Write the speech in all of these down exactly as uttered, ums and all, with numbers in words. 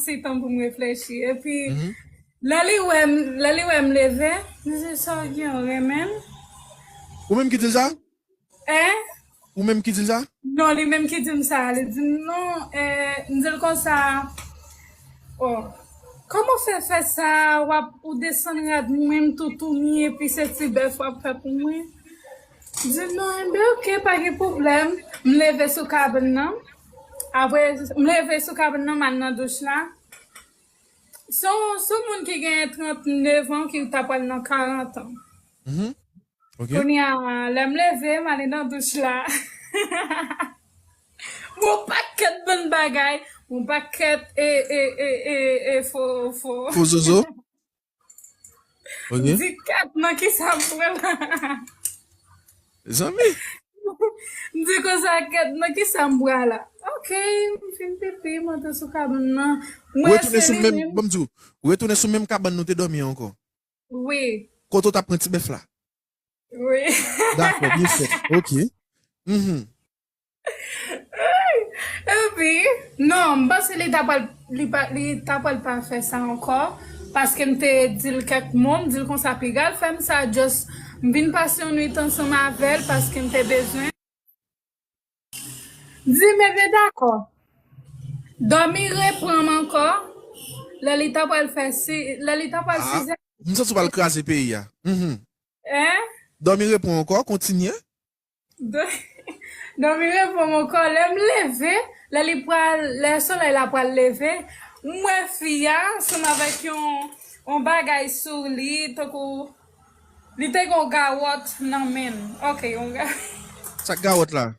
ti tan pou m reflechi. Epi, Mhm. lè li wè m, lè li wè m leve, li di, "Sa w gen, w renmen m?" Ou menm ki di l sa? Hein? Ou menm ki di l sa? Non, li menm ki di m sa. Li di m, "Non, eh," m di l konsa, "Oh, kòman w fè fè sa, w ap, ou desann rad mwen, m toutouni, epi se ti bèf w ap fè pou mwen?" M di, "Non, enben, oke, pa gen pwoblèm." M leve sou kabann nan. Apre, m leve sou kabann nan, m al nan douch la. Se yon, se yon moun ki gen trannèf an, ki ta pral nan karant an. Mhm. Ok. Kounye a, lè m leve, m ale nan douch la. Yon pakèt bann bagay, yon pakèt e, e, e, e, e fo, fo. Fo zozo. Ok. M di, "Kèt, nan ki sa m pran la?" Zanmi. M di konsa, "Kèt, nan ki sa m pran la?" Ok, m fin pipi, m antre sou kabann nan. M Ou retounen sou resere menm, menm. Ban m di w, ou retounen sou menm kabann nou te dòmi an ankò. Wi, Kote w t ap pran ti bèf la? wi. Dakò, byen fèt. Ok. Mhm. Epi, non, m panse li ta pral, li pa, li ta pral pa fè sa ankò. Paske m te di l kèk mo, m di l konsa piga l fè m sa, just m vin pase yon nwit ansanm avè l paske m te bezwen. Di m, "Ebyen, dakò." Dòmi repran m ankò. Lè li ta pral fè si, lè li ta pral Ah, sizè. M santi w pral kraze peyi a. Mhm. Hein? Dòmi repran ankò, kontinye. Dò-, dòmi repran m ankò. Lè m leve, lè li pral, lè solèy la pral leve, m wè fi a ansanm avèk yon, yon bagay sou li, tankou li te gen yon gawòt nan men l. Ok, yon ga-, Sa k gawòt la?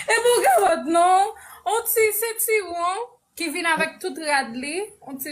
E pou gawòt non, yon ti sentiwon ki vin avèk tout rad li, yon ti